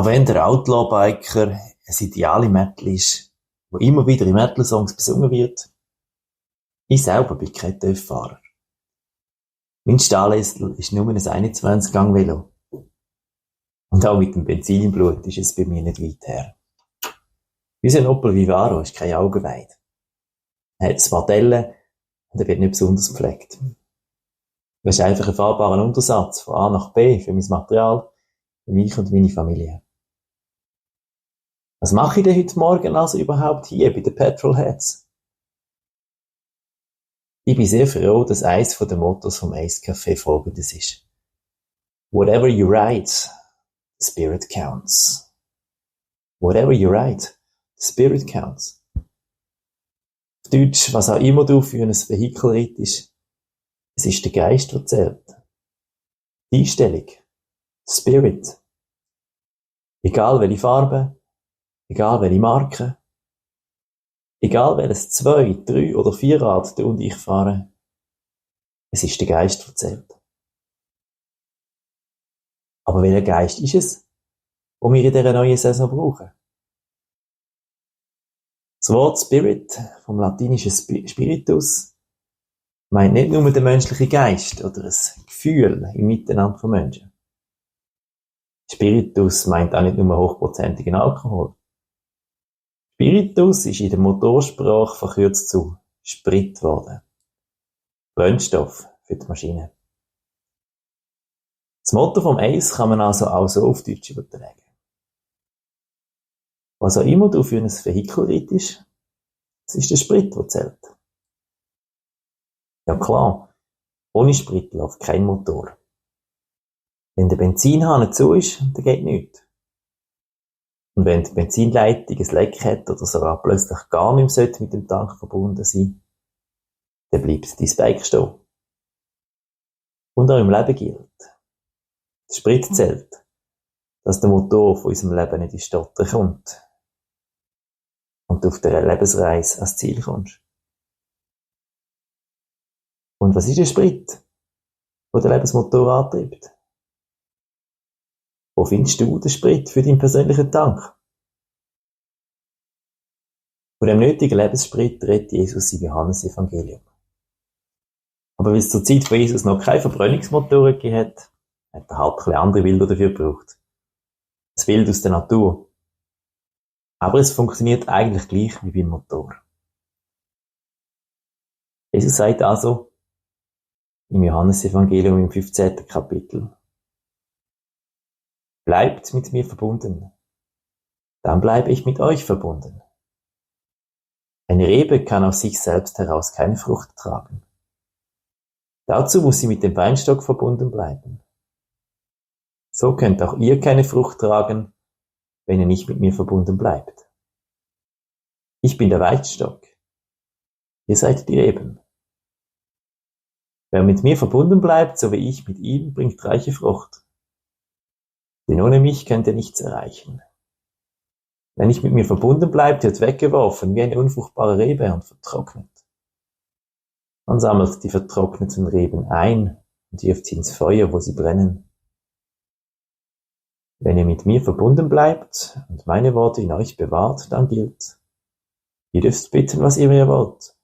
Auch wenn der Outlaw-Biker ein Ideal im Metal ist, wo immer wieder in Metal-Songs besungen wird, ich selber bin kein TÜV-Fahrer. Mein Stahllesel ist nur ein 21-Gang-Velo. Und auch mit dem Benzin im Blut ist es bei mir nicht weit her. Unser Opel Vivaro ist kein Augenweid. Er hat zwar Dellen und er wird nicht besonders gepflegt. Er ist einfach ein fahrbarer Untersatz von A nach B für mein Material, für mich und meine Familie. Was mache ich denn heute Morgen also überhaupt hier bei den Petrolheads? Ich bin sehr froh, dass eins von den Mottos vom Ace Café folgendes ist. Whatever you write, the spirit counts. Whatever you write, the spirit counts. Auf Deutsch, was auch immer du für ein Vehikel rittest, es ist der Geist, der zählt. Die Einstellung. Spirit. Egal welche Farbe, egal welche Marke, egal welches 2-, 3- oder 4-Rad du und ich fahren, es ist der Geist, der zählt. Aber welcher Geist ist es, den wir in dieser neuen Saison brauchen? Das Wort Spirit, vom latinischen Spiritus, meint nicht nur den menschlichen Geist oder ein Gefühl im Miteinander von Menschen. Spiritus meint auch nicht nur hochprozentigen Alkohol. Spiritus ist in der Motorsprache verkürzt zu Sprit geworden. Brennstoff für die Maschine. Das Motto vom Ace kann man also auch so auf Deutsch übertragen. Was auch immer du für ein Vehikel rittest, es ist der Sprit, der zählt. Ja klar, ohne Sprit läuft kein Motor. Wenn der Benzinhahn zu ist, dann geht nichts. Und wenn die Benzinleitung ein Leck hat oder sogar plötzlich gar nicht mehr mit dem Tank verbunden sein, dann bleibt dein Bike stehen. Und auch im Leben gilt. Der Sprit zählt, dass der Motor von unserem Leben nicht in Stottern kommt und du auf der Lebensreise ans Ziel kommst. Und was ist der Sprit, der den Lebensmotor antreibt? Wo findest du den Sprit für deinen persönlichen Tank? Von dem nötigen Lebenssprit redet Jesus im Johannesevangelium. Aber weil es zur Zeit von Jesus noch keine Verbrennungsmotoren gegeben hat, hat er halt ein bisschen andere Bilder dafür gebraucht. Das Bild aus der Natur. Aber es funktioniert eigentlich gleich wie beim Motor. Jesus sagt also im Johannesevangelium im 15. Kapitel: Bleibt mit mir verbunden, dann bleibe ich mit euch verbunden. Eine Rebe kann aus sich selbst heraus keine Frucht tragen. Dazu muss sie mit dem Weinstock verbunden bleiben. So könnt auch ihr keine Frucht tragen, wenn ihr nicht mit mir verbunden bleibt. Ich bin der Weinstock, ihr seid die Reben. Wer mit mir verbunden bleibt, so wie ich mit ihm, bringt reiche Frucht. Denn ohne mich könnt ihr nichts erreichen. Wer nicht mit mir verbunden bleibt, wird weggeworfen wie eine unfruchtbare Rebe und vertrocknet. Man sammelt die vertrockneten Reben ein und wirft sie ins Feuer, wo sie brennen. Wenn ihr mit mir verbunden bleibt und meine Worte in euch bewahrt, dann gilt: Ihr dürft bitten, was ihr mir wollt,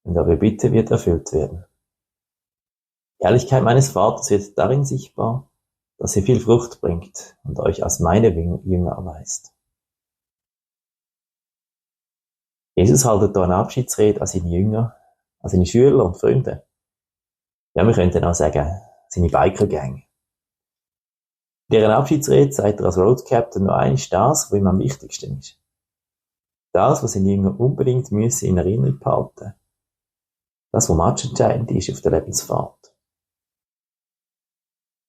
und eure Bitte wird erfüllt werden. Die Ehrlichkeit meines Vaters wird darin sichtbar, dass ihr viel Frucht bringt und euch als meine Jünger erweist. Jesus haltet hier eine Abschiedsrede an seine Jünger, an seine Schüler und Freunde. Ja, wir könnten auch sagen, seine Biker-Gang. In dieser Abschiedsrede sagt er als Road Captain noch eines das, was ihm am wichtigsten ist. Das, was seine Jünger unbedingt müssen in Erinnerung behalten. Das, was matchentscheidend ist auf der Lebensfahrt.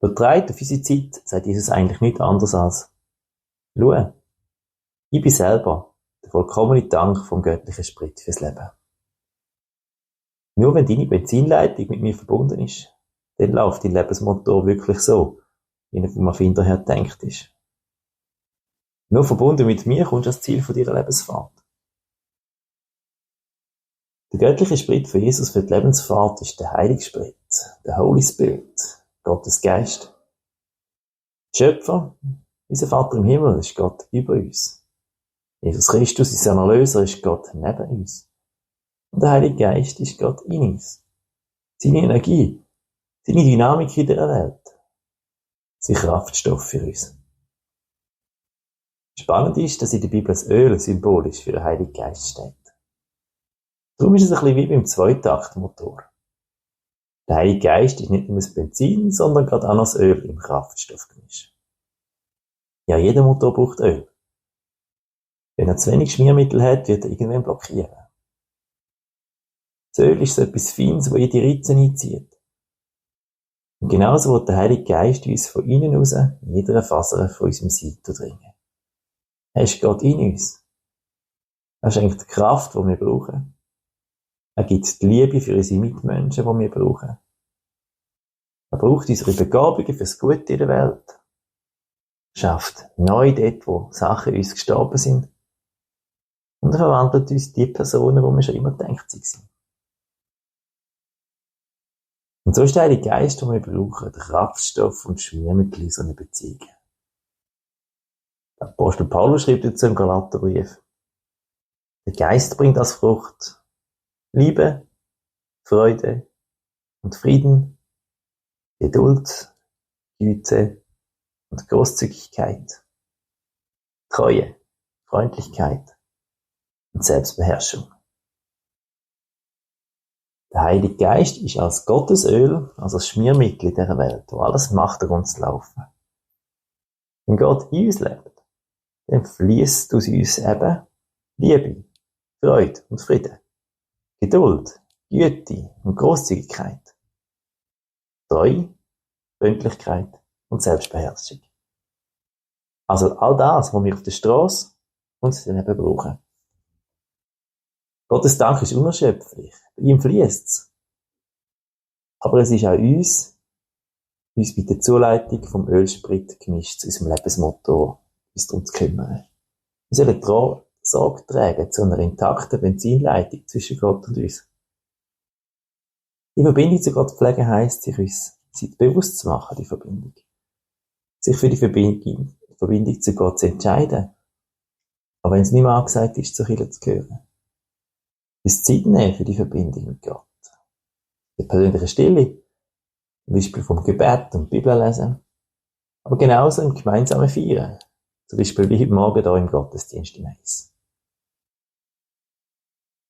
Übertragen auf unsere Zeit sagt Jesus eigentlich nichts anderes als: Schau, ich bin selber der vollkommene Dank vom göttlichen Sprit fürs Leben. Nur wenn deine Benzinleitung mit mir verbunden ist, dann läuft dein Lebensmotor wirklich so, wie er vom Erfinder her gedacht ist. Nur verbunden mit mir kommst du ans Ziel von deiner Lebensfahrt. Der göttliche Sprit von Jesus für die Lebensfahrt ist der Heilige Sprit, der Holy Spirit, Gottes Geist. Schöpfer, Unser Vater im Himmel ist Gott über uns. Jesus Christus, unser Erlöser, ist Gott neben uns. Und der Heilige Geist ist Gott in uns. Seine Energie, seine Dynamik in der Welt, sein Kraftstoff für uns. Spannend ist, dass in der Bibel das Öl symbolisch für den Heiligen Geist steht. Darum ist es ein bisschen wie beim Zweitaktmotor. Der Heilige Geist ist nicht nur das Benzin, sondern gerade auch noch das Öl im Kraftstoffgemisch. Ja, jeder Motor braucht Öl. Wenn er zu wenig Schmiermittel hat, wird er irgendwann blockieren. Das Öl ist so etwas Feines, das in die Ritze einzieht. Und genauso wird der Heilige Geist uns von innen raus in jeder Faser von unserem Sein dringen. Er ist Gott in uns. Er schenkt die Kraft, die wir brauchen. Er gibt die Liebe für unsere Mitmenschen, die wir brauchen. Er braucht unsere Begabungen fürs Gute in der Welt. Er schafft neu dort, wo Sachen uns gestorben sind. Und er verwandelt uns die Personen, die wir schon immer gedacht sind. Und so ist der Heilige Geist, den wir brauchen, der Kraftstoff und Schmiermittel in so einer Beziehung. Der Apostel Paulus schreibt dazu im Galaterbrief: Der Geist bringt als Frucht Liebe, Freude und Frieden, Geduld, Güte und Großzügigkeit, Treue, Freundlichkeit und Selbstbeherrschung. Der Heilige Geist ist als Gottesöl, also das Schmiermittel in dieser Welt, wo alles macht, uns zu laufen. Wenn Gott in uns lebt, dann fließt aus uns eben Liebe, Freude und Frieden, Geduld, Güte und Großzügigkeit, Treue, Freundlichkeit und Selbstbeherrschung. Also all das, was wir auf der Straße und dann eben brauchen. Gottes Dank ist unerschöpflich. Bei ihm fließt's. Aber es ist auch uns bei der Zuleitung vom Ölsprit gemischt zu unserem Lebensmotor, uns darum zu kümmern. Wir sollen Sorge tragen zu einer intakten Benzinleitung zwischen Gott und uns. Die Verbindung zu Gott pflegen heisst, sich uns Zeit bewusst zu machen, die Verbindung. Sich für die Verbindung zu Gott zu entscheiden. Aber wenn es nicht mehr angesagt ist, zur Kirche zu gehören. Das Zeit nehmen für die Verbindung mit Gott. Die persönliche Stille, zum Beispiel vom Gebet und Bibel lesen, aber genauso im gemeinsamen Feiern, zum Beispiel wie heute Morgen hier im Gottesdienst im Eis.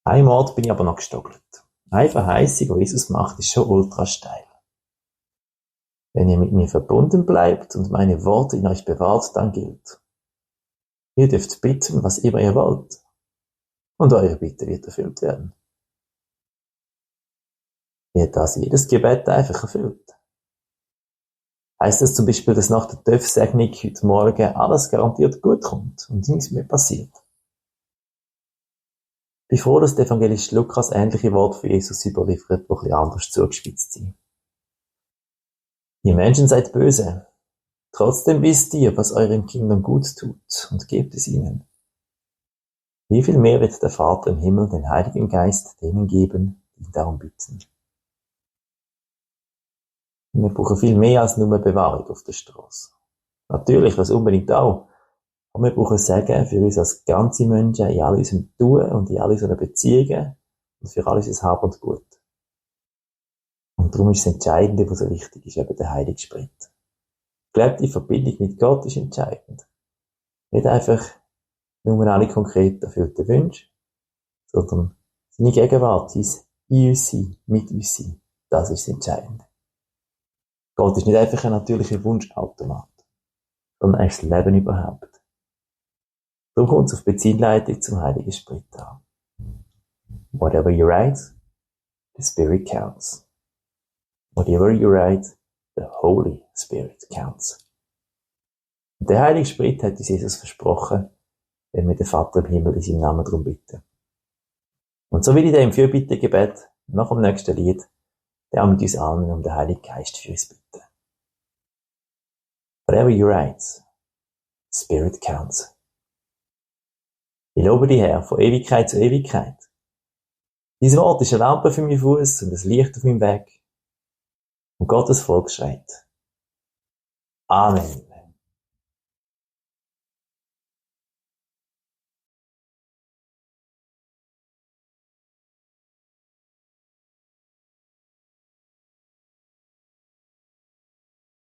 Ein Ort bin ich aber noch gestockelt. Eine Verheißung, die Jesus macht, ist schon ultra steil. Wenn ihr mit mir verbunden bleibt und meine Worte in euch bewahrt, dann gilt: Ihr dürft bitten, was immer ihr wollt. Und eure Bitte wird erfüllt werden. Wird das jedes Gebet einfach erfüllt? Heißt das zum Beispiel, dass nach der TÜV-Segnung heute Morgen alles garantiert gut kommt und nichts mehr passiert? Bevor das Evangelist Lukas ähnliche Worte für Jesus überliefert, die ein bisschen anders zugespitzt sind. Ihr Menschen seid böse. Trotzdem wisst ihr, was euren Kindern gut tut, und gebt es ihnen. Wie viel mehr wird der Vater im Himmel den Heiligen Geist denen geben, die ihn darum bitten? Wir brauchen viel mehr als nur Bewahrung auf der Straße. Natürlich, das unbedingt auch. Aber wir brauchen Segen für uns als ganze Menschen in all unserem Tun und in all unseren Beziehungen und für all unser Hab und Gut. Und darum ist das Entscheidende, was so wichtig ist, eben der Heilige Sprit. Ich glaube, die Verbindung mit Gott ist entscheidend. Nicht einfach nur alle konkret erfüllten Wünsche, sondern seine Gegenwart, sein in uns sein, mit uns sein. Das ist das Entscheidende. Gott ist nicht einfach ein natürlicher Wunschautomat, sondern er ist das Leben überhaupt. Darum kommt es auf Beziehleitung zum Heiligen Sprit an. Whatever you write, the Spirit counts. Whatever you write, the Holy Spirit counts. Und der Heilige Sprit hat uns Jesus versprochen, wenn wir den Vater im Himmel in seinem Namen darum bitten. Und so will ich dir im Fürbittegebet nach dem nächsten Lied der mit uns allen um den Heiligen Geist für uns bitten. Whatever you write, the Spirit counts. Ich lobe dich, Herr, von Ewigkeit zu Ewigkeit. Dein Wort ist eine Lampe für meinen Fuß und ein Licht auf meinem Weg. Und Gottes Volk schreit: Amen.